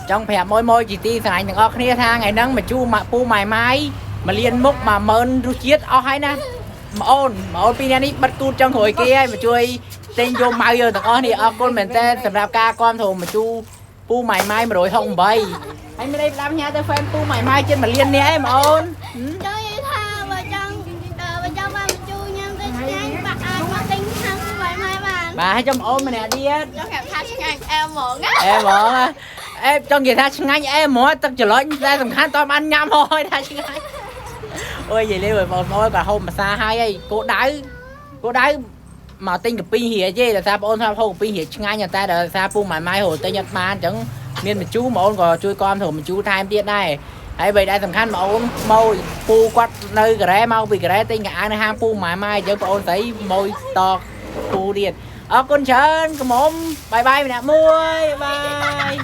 ចង់ប្រាប់មួយមួយជាទីស្រឡាញ់ទាំងអស់គ្នាថាថ្ងៃហ្នឹងមកជូម៉ាក់ពូម៉ែម៉ាយមកលៀនមុខ10000រសជាតិអស់ហើយណាប្អូនប្អូនពីរនាក់នេះបិទគូតចង់ក្រោយគេហើយមកជួយទិញយកម៉ៅយើងទាំងអស់នេះអរគុណមែនតើសម្រាប់ការគាំទ្រមកជូពូម៉ែម៉ាយ168ហើយមានអីផ្ដាំញ៉ាទៅ fan ពូម៉ែម៉ាយជិត1លាននាក់ឯងបងអូន ចង់និយាយថាបើចង់បើចង់បានម្ជូរញ៉ាំទៅឆ្ងាញ់បាក់អាចមកទិញខាងម៉ែម៉ែបាន បាទហើយចំអូនម្នាក់ទៀត ចង់ប្រាប់ថាឆ្ងាញ់អែមហ្មងណា អែហ្មងអែចង់និយាយថាឆ្ងាញ់អែហ្មងទឹកច្រឡុញតែសំខាន់តបានញ៉ាំហើយថាឆ្ងាញ់អូយនិយាយលេងបងប្អូនគាត់ហូបម្សាហើយហើយគោដៅគោដៅមកទិញកាពីហៀទេដោយសារបងប្អូនថាហូបកាពីហៀឆ្ងាញ់តែដោយសារពូម៉ែម៉ែហូបទិញអត់បានអញ្ចឹងមានម្ជូរបងប្អូនក៏ជួយគាំទ្រម្ជូរថែមទៀតដែរហើយបីដែរសំខាន់បងប្អូនមកពូគាត់នៅការ៉េមកពីការ៉េទិញកៅអៅនៅហាងពូម៉ែម៉ែអញ្ចឹងបងប្អូនស្រីមកតពូទៀតអរគុណច្រើនកំមុំ bye bye ម្នាក់មួយ bye.